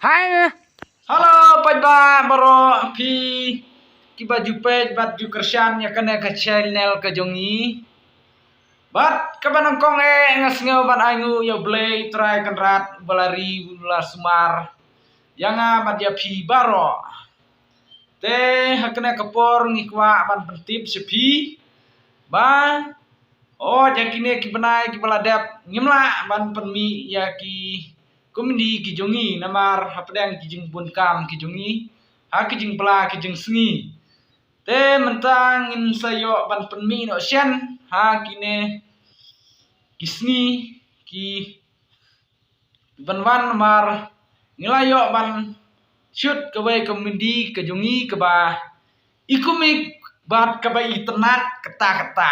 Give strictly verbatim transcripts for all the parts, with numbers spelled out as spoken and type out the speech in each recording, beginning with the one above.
Hi. Hello, paidbah baroh phi kiba ju peit bad ju kyrshan ïa kane ka channel ka jong ngi. Bad kaba nyngkong eh nga sngew ban ai nguh ïa U Blei Trai Kynrad uba la ri uba la sumar ïa nga bad ïa phi baroh. Te ha kane ka por ngi kwah ban pyntip sha phi ba, oh, ïa kine ki bnai kiba la dep ngim lah ban pynmih ïa ki comedy ki jong ngi, namar hapdeng ki jingbun kam ki jong ngi ha ki jingbla ki jingsngi. Te mynta ngin sa ïoh ban pynmih noh shen ha kine ki sngi ki ban wan, namar ngi la ïoh ban shoot kawei ka comedy ka jong ngi kaba i kumne bad kaba itynnad katta katta.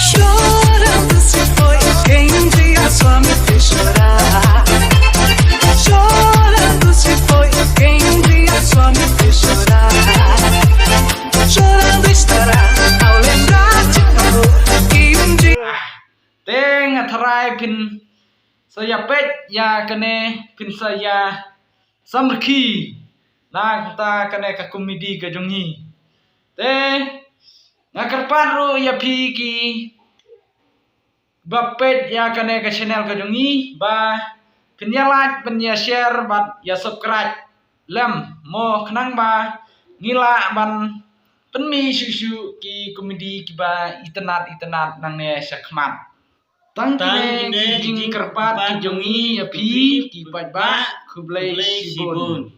Chorando se foi, quem um dia só me fez chorar. Chorando se foi, quem um dia só me fez chorar. Chorando estará ao lembrar de um amor que um dia. Te nga tharai phin sa ïa peit ïa kane, phin sa ïa samrkhie na kata kane ka comedy ka jong ngi. Te nga kyrpad ruh ïa phi ki ba peit ïa kane ka channel ka jong ngi ba phin ïa like, phin ïa share bad ïa subscribe lem mo, khnang ba ngi lah ban pynmih shuh shuh ki comedy kiba itynnad itynnad nangne sha khmat. Tang kine ki jingkyrpad ki jong ngi ïa phi ki paidbah, khublei shibun.